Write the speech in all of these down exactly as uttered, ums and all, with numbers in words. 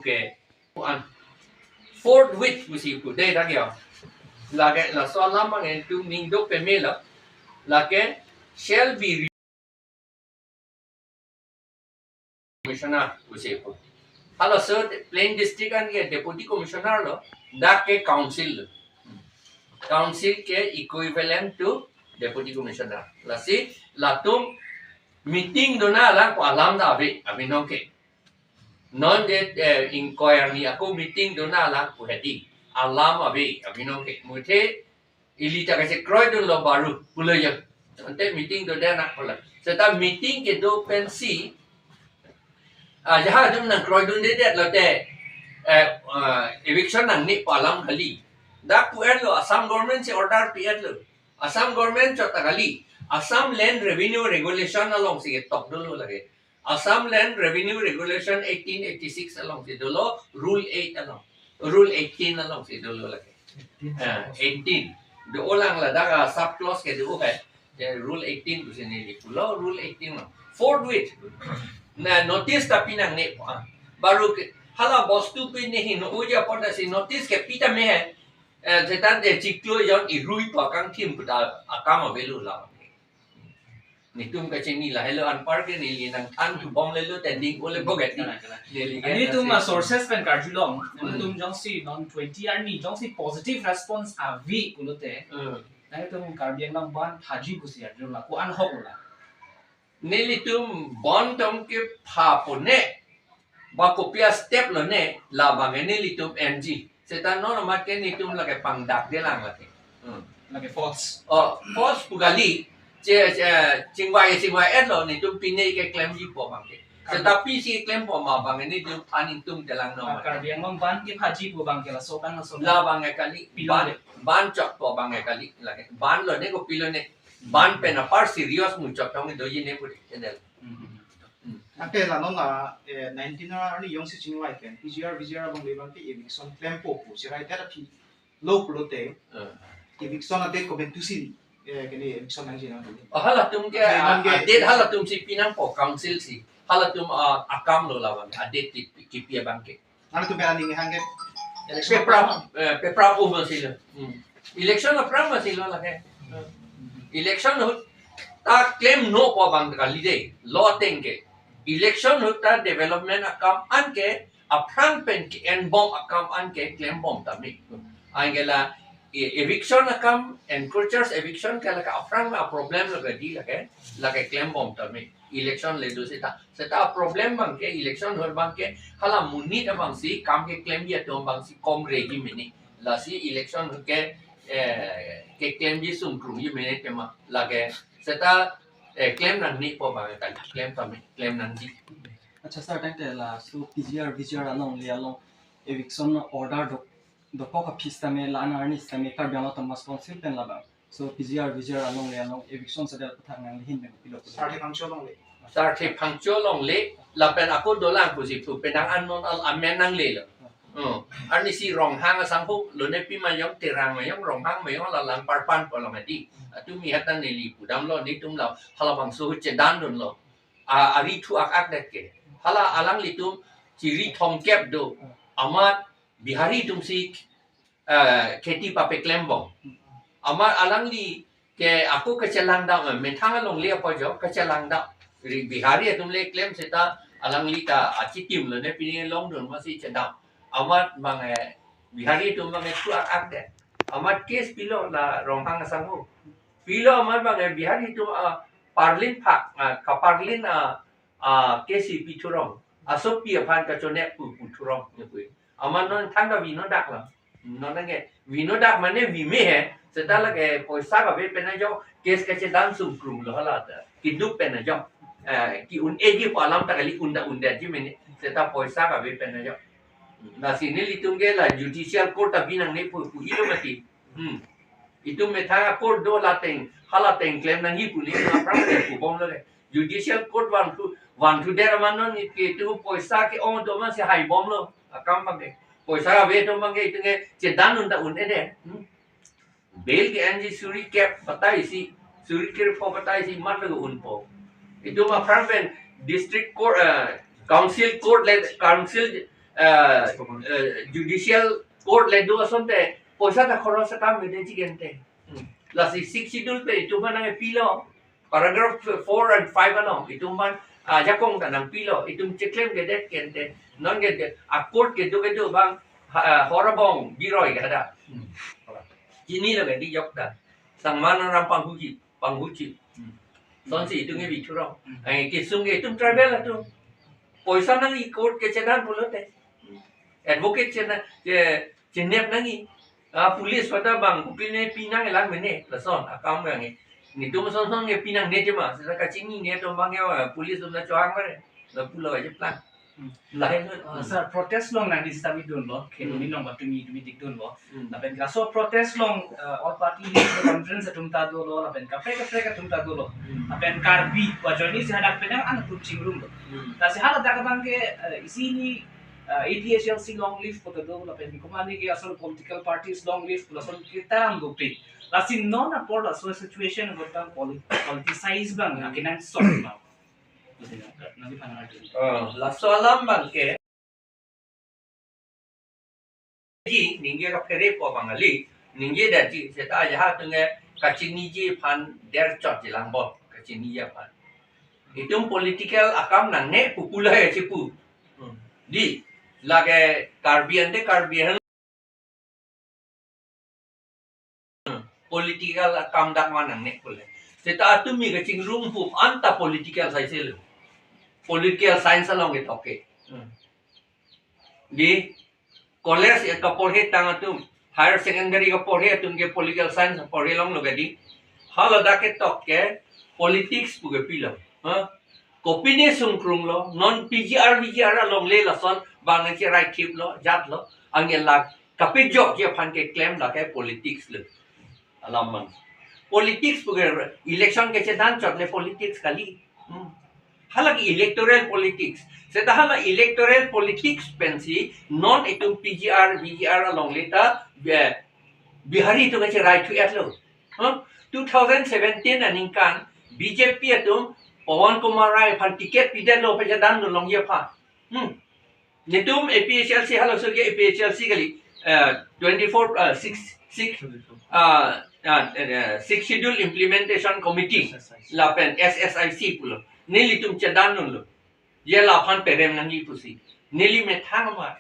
ke an forthwith pusi pu dei dak yo. Lake laso alam angen tu ning dopeme lo. Lake shall be commissioner pusi pu. Halaso Plain District an ke deputy commissioner lo, dak ke council lo. Council ke equivalent to deputy commissioner. Lasi latum meeting dona lang ko alam ta ave, abinong ke. Non je, eh, ingkoi arni ako meeting dona lang ko hedi. Alam ave, abinong ke. Muthe ili ta kachekroidunlo baru pulo yo. Ante meeting dodenak pulo. Seta meeting kedo pensi, ah, jaha jum nangkroidundedet lote, eh, ah, eviction nangne pu alam kali. Dak pu-etlo, Assam government si order pi-etlo. Assam government chot ta kali. Assam Land Revenue Regulation alongsi ketok dolo lake. Assam Land Revenue Regulation eighteen eighty-six alongsi dolo, Rule eight along. Rule eighteen alongsi dolo lake. Ah, eighteen. Do-olang ladak a sub clause ke do hai. Je Rule eighteen pusi neli pulo, Rule eighteen lo. Forthwith. Na notice ta pi nangne pu. Ah. Baru ke hala bostu pi nehi no uja pon si notice kepi tame hai. Eh, seta de chiklo jon irui pu akangthim pu ta akam avelo la. Netum kachini lahelo anpar ke neli nangthan thubom lelo tending ole boget ni. Kalang, kalang. Neli ke nelitum nasi a sources pen karjulong. Hmm. Nelitum jongsi non twenty arni jongsi positive response ave pulote. Hmm. Nelitum Karbi Anglong ban phaji pusi arjulong la ko-an hok la. Nelitum bon tom kepha pone. Ba kopi a step lone, labang nelitum M G. Seta non amat ke netum lake pangdakdelang lake. Hmm. Lake force. Oh, force pu kali, che, che, chingvai, chingvai-etlo, netum pine keklemji pu abang ke. Seta pisi klempo ma abang netum than ingtungdelang non. Ah, amat. Karbi Anglong ban kephaji pu abang ke laso abang, laso abang. Labang ke kali, pilo ban, ne. Ban chot pu abang ke kali, lake. Ban lone ko pilo ne. Ban pen apar serious muchot tong doji ne pu de, channel. Hmm. Hmm. Ante la non la, eh, nineteen arni jongsi chingvai pen, P G R, V G R abang le abang ke eviction klempo pu, chirai tera phi lo pulote, eh, eviction a date komantusi, eh, kene eviction nangji nang. Oh, halatum ke, okay, a, nang ke a date halatum si pi nangpo council si. Halatum, ah, akam lo labang, a date ki, kipi abang ke. Nangtum pera ning hang ke election pepra, aphrang, eh, pepra o masilo. Hmm. Election aphrang masilo lake. Election ahut ta klemnon pu abang kali de. Lo ateng ke. Election ahut ta development akam an ke aphrang pen ke-enbom akam an ke klembom tame. Anke la e-, eviction akam, encroachers eviction ke lake aphrang a problem lake di lake, lake klembom tame. Election le do seta. Seta problem abang ke, election ahut abang ke, hala monit abang si, kam keklemji atum abang si kom reji mene. Lasi election ahut ke, eh, keklemji sungkrungji mene tema. Lake, seta, eh, klem nangji pu abang ke, klem tame, klem nangji. Accha sir, tangte laso P G R, V G R along le along eviction order do dokok aphi sitame la-an arni sitame Karbi Anglong Autonomous Council pen labang. So P G R, V G R along le along eviction seta aputhak nangli ahin pen kopilo kopilo. Sarthe Phangcho along le. Sarthe Phangcho along le, lapen ako dolang pusi pu penang an non al amen nanglelo. Oh, arnisi Ronghang asangho, lone pi mayong, Terang mayong, Ronghang mayong, la lang parpan pu along adi. Atum mi hatan neli pudamlo, netum la halabangso chedandunlo. A, ari thu ak ak det ke. Hala alanglitum chiri thomkep do. Amat Bihari atum si, eh, kheti papeklembom. Amat alangli ke ako kachelangdam, eh, methang along le apo jo kachelangdam. Ri Bihari atum le klem seta alangli ta achitim lone pini longdun masi chedam. Amat abang, eh, Bihari atum abang, eh, thu ak ak det. Amat case pilo la Ronghang asangho. Pilo amat abang, eh, Bihari atum, ah, parlin phak, ah, kaparlin, ah, ah, case pi thurong. Asopi aphan kachone pu pu thurong ne pu. Amat non thangta vinodak la. Non nangke vinodak mane vime he. Seta lake poisa kave pen ajo case kachedan sungkrunglo hala ta. Kiduk pen ajo. Eh, ki-un-eji pu alam ta kali, un-da un-detji mene. Seta poisa kave pen ajo. Lasi nelitum ke la judicial court ta bi nangne pu pu ilo mati. Hmm. Itum methang a court do la ateng, hala ateng klem nangji pu neli aphrang ke pubomlo le. Judicial court vanthu, vanthudet amat non ke itum poisa ke-ong do masi haibomlo. Akam abang ke. Poisa ave atum abang ke itum ke chedandun ta un-edet. Hmm. Bail ke-enji suri kep batai si, suri krepho batai si mat lo unpo. Itum aphrang pen district court, eh, council court le, council, uh, uh, judicial court le do asonte poisa ta khoros akam mede chikente. Hmm. Lasi Sixth Schedule pen itum aphan nangpilo, paragraph four and five along itum aphan ajakong ta nangpilo, itum chiklemkledet kente. Non ke a court kedo kedo abang ha, horabong biroi kada. Hmm. Chinilo ke di jok ta. Sangman ram panghuji, panghuji. Hmm. Sonsi itum ke bithurong. Hmm. Ai kesung ke itum tribal atum. Poisa nangji court kechedan pulote. Advocate chena, che, chenep nangji. A police pada bang, pine pinang elang mene, lason, akam yang. Netum son son ke pinangne tema, seta kachinine atum abang ya, police atum ta chohang mare. Lapulo aja plan. Hmm. Lahai lo. Uh, sir, protest along nangdi sita bidunlo, kheroni along ba tumi tumi dikdunlo. Hmm. Lapen laso protest along, uh, all party leaders conference atum ta dolo, lapen kaprek kaprek atum ta dolo. Hmm. Lapen Karbi, ba joini si hadak penang an atum chingrumlo. Hmm. Lasi haladak abang ke, uh, isi ni, uh, A P H L C long live pu ta do, lapen komatne ke asol political parties long live pu lason kita ram dope. Lasi non apor laso situation abang poli-, politicize abang, hmm, akenangsot abang. Laso alam abang ke ji, ningje kaphere po Bangali, ningje daji, seta aja ha tunge kachiniji aphan der chot jilang bo, kachiniji aphan. Itum political akam nangne popular ya chipu. Hmm. Di, lake Karbi ante Karbi han political akam dak ma nangne pule. Seta atumi kachingrum pu anta political science lo. Political science along ke toke. Hmm. Di college ya kaporhe tang atum, higher secondary kaporhe atum ke political science porhe longlo ke di. Haladak ke toke politics pu ke pilo. Ha? Kopine sungkrunglo, non P G R, V G R along le lason bang nangcherai thiplo, jatlo, angelak kapejokji aphan keklem lake politics lo. Alam abang. Politics pu ke election kechedan chot le politics kali. Hmm. Halake electoral politics. Seta hala electoral politics pensi non itum P G R, V G R along le ta, eh, Bihari atum kacherai thu-etlo. Huh? Two thousand seventeen aningkan B J P atum Pawan Kumar Rai aphan ticket pidetlo, pejadan lo longji aphan. Hmm. Netum A P H L C halaso ke A P H L C kali, eh, twenty-four, eh, six, six, ah, ah, eh, Sixth Schedule Implementation Committee, S S I C, lapen S S I C pulo. Nelitum chedan dunlo. Ye laphan perem nangji pusi. Neli methang ma.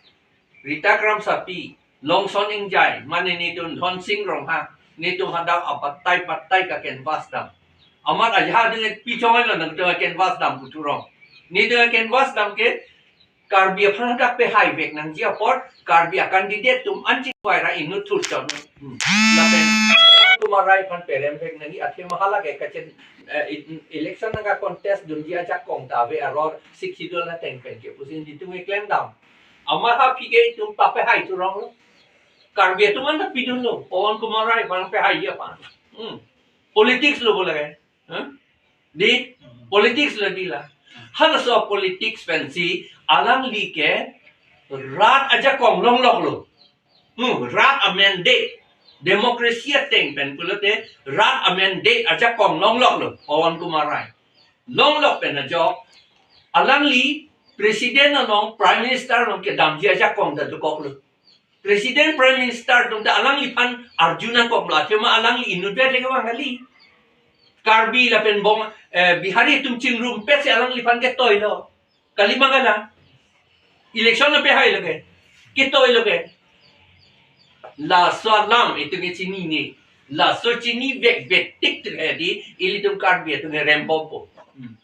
Rita Kramsapi, Longson Ingjai, mane netum Dhonsing Ronghang, netum hadak abatai batai ka canvass dam. Amat aja dengan pichong lo nangtum canvass dam puthurong. Netum canvass dam ke Karbi aphan hadak pehaivek nangji apor, Karbi a candidate atum anchingvai ra inut thur chon. Hmm. Lapen Kumar Rai aphan peremvek nangji, athema halake kachen, eh, election nangka contest dunji ajakong ta ave aror Sixth Schedule ateng pen ke pusi netum keklem dam. Amat ha pike itum papehai thurong lo. Karbi atum anta pidunlo, Pawan Kumar Rai aphan pehaiji aphan. Hmm. Politics lo bo lake. Huh? Di politics lo di la. Halaso politics pensi alangli ke rat ajakong longloklo. Hmm, rat a mandate. Democracy ateng pen pulote rat a mandate ajakong longloklo Pawan Kumar Rai. Longlok pen ajok alangli president along, prime minister along kedamji ajakong ta dokoklo. President, prime minister atum ta alangliphan arju nangkoklo, athema alangli inutvet le kevang kali. Karbi lapen Bong, eh, Bihari atum chingrumpet si alangliphan ketoilo. Kali ma kali. Election apehailo ke. Ketoilo ke. Laso alam itum ke chinine. Laso chinivekvek tik tik he di, ilitum Karbi atum ke rembompo. Hmm.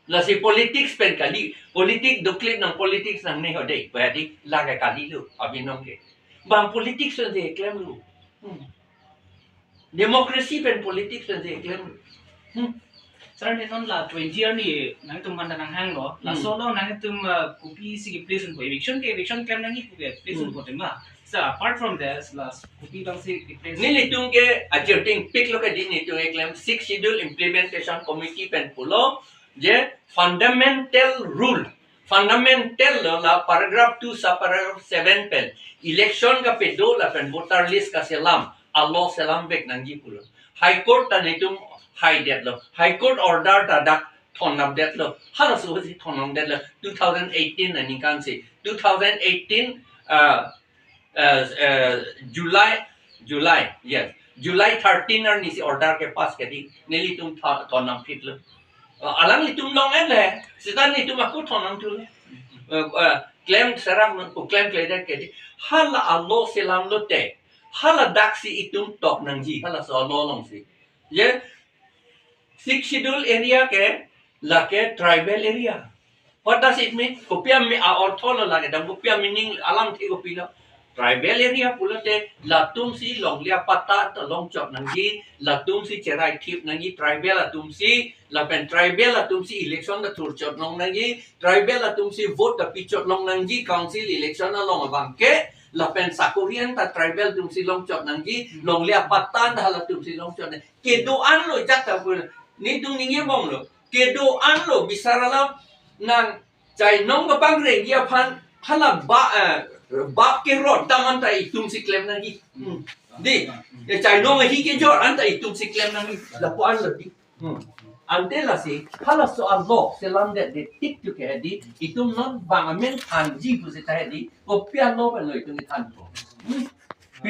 Lasi politics pen kali, politics doklip nang politics nangne ho dei, pu he di, lake kalilo, abinong ke. Bang politics pen si klemlo. Hmm. Democracy pen politics pen si klemlo. Hmm. Sir, ne non la twenty arni nangtum aphan ta nanghanglo. Hmm. Laso along nangtum, uh, kopisi ke place unpo, eviction ke eviction klem nangji ke place, hmm, unpo tema. So apart from this, la kopi abang si ke place? Nelitum ke ajirting piklo ke di netum keklem Sixth Schedule Implementation Committee pen pulo je fundamental rule, fundamental lo la paragraph two subparagraph seven pen election kapedo lapen voter list kaselam, alo selamvek nangji pulo. High Court ta netum haidetlo. High Court order ta dak thondamdetlo. Halaso si thondamdetlo. Two thousand eighteen aningkan si two thousand eighteen, uh, uh, uh, July, July, yes, July thirteen arnisi order kepass ke dei, nelitum tho-, thon nangphitlo. Uh, alanglitum long-et le, seta nelitum ako thon nangthulo. Uh, uh, klem serak nang, ko klemkledet ke dei. Hala a-law selam lote, hala daksi itum tok nangji, halaso a-law alongsi. Je, Sixth Schedule area ke, lake tribal area. What does it mean? Kopi a-mean, a-ortho lo lake, dam kopi a-meaning, alamthe kopilo. Tribal area pulote, latumsi longle apatta ta longchot nangji, latumsi cherai thip nangji, tribal atumsi, lapen tribal atumsi election ta thurchot long nangji, tribal atumsi vote ta pichot long nangji, council election along abang ke, lapen sakori anta tribal atumsi longchot nangji, longle apatta anta halatumsi longchot nangji. Kedo-an lo jak ta pu, nelitum ningjebomlo. Kedo-an lo bisar alam nang chainong kapangrengji aphan hala ba, eh, bap kerot dam anta itumsi klem nangji. Hmm. Dei, eh, chainong ahi kejor anta itumsi klem nangji. Lapu-an lo dei. Hmm. Ante lasi, halaso a-law selamdet det tik tu ke dei, itum non bang amen thanji pu seta dei, kopi a-law pen lo itum thanpo. Hmm.